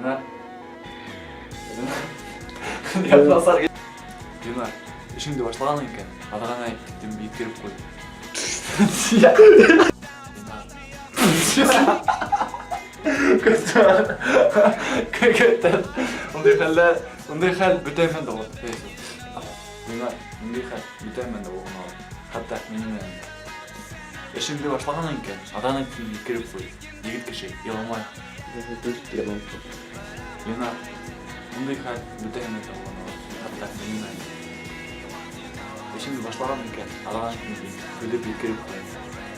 Ленар. Ленар. Насар. Ленар, эшеңде башлаган икән, аҙағына тиклем еткереп ҡуй. Ленар. Көтәр. Ундай хәлдә, ундай хәл бөтә менән дә була. Ленар, ундай хәл бөтә менән дә булған ала. Хатта минең менән дә. Эшеңде башлаган икән, аҙағына тиклем еткереп ҡуй. Егет кеше иламай. Ленар, ундай хәл бөтә менән дә булған ала. Хатта минең менән дә. Эшеңде башлаган икән, аҙағына тиклем түҙеп еткереп ҡуй.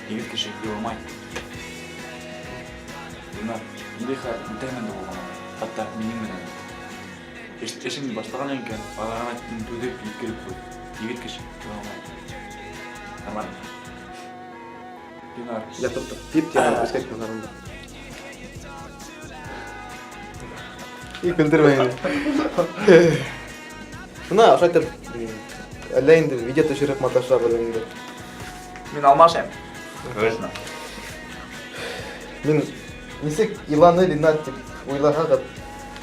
Егет кеше иламай. Ленар, ундай хәл бөтә менән дә булған ала. Хатта минең менән дә. Эшеңде башлаган икән, аҙағына тиклем түҙеп еткереп ҡуй. Егет кеше иламай. Нормально. Ленар. Я тоқтат. Тип тигән үскәк назарында. И көлдөрмә инде. Бына ошолай итеп, әллә инде видео төшөрөп маташабыҙ инде. Мин алмашайым. Точно. Мин нисек иланы Ринат тип уйлаһағыҙ,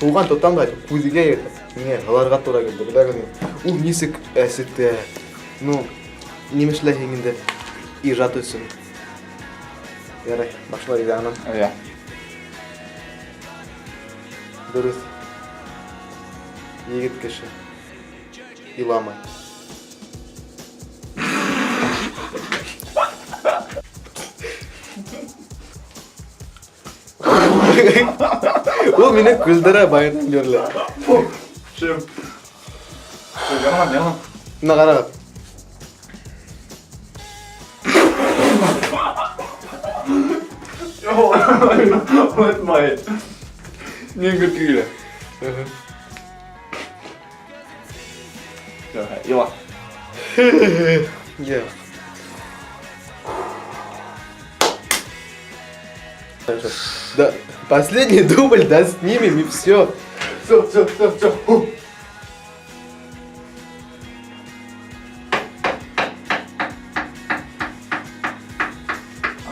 туған тотам да күҙгә йөрөп, миңә һыларға тура килде, беләгеҙме? Ул нисек әсетә. Ну, нимә эшләйһең инде ижад өсөн. Ярай, башлай яңынан. Әйе. Дөрөҫ. Егет кеше иламай. Ул мине көлдөрә баянан бирле. Шым. Яңынан, яңынан. Менә карагыз. Unutmayın. Мин көлкө килә. Ила. Юҡ. Да, последний дубль, да, снимем и все. Все, все, все, все.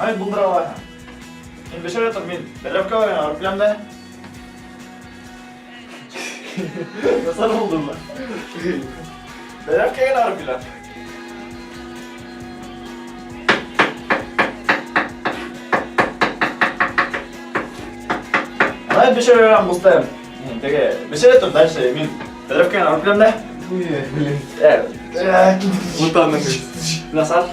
Ай, булдыра алаһың. Мин бешерә тор, мин бәләүкә барып киләм дә. Насар булдымы? Бәләүкә генә барып киләм. Ай, бешерә бустайым. Теге, бешерә тор дальше, мин бәләүкә генә барып киләм дә. Блин. Э, Утаның. Насар.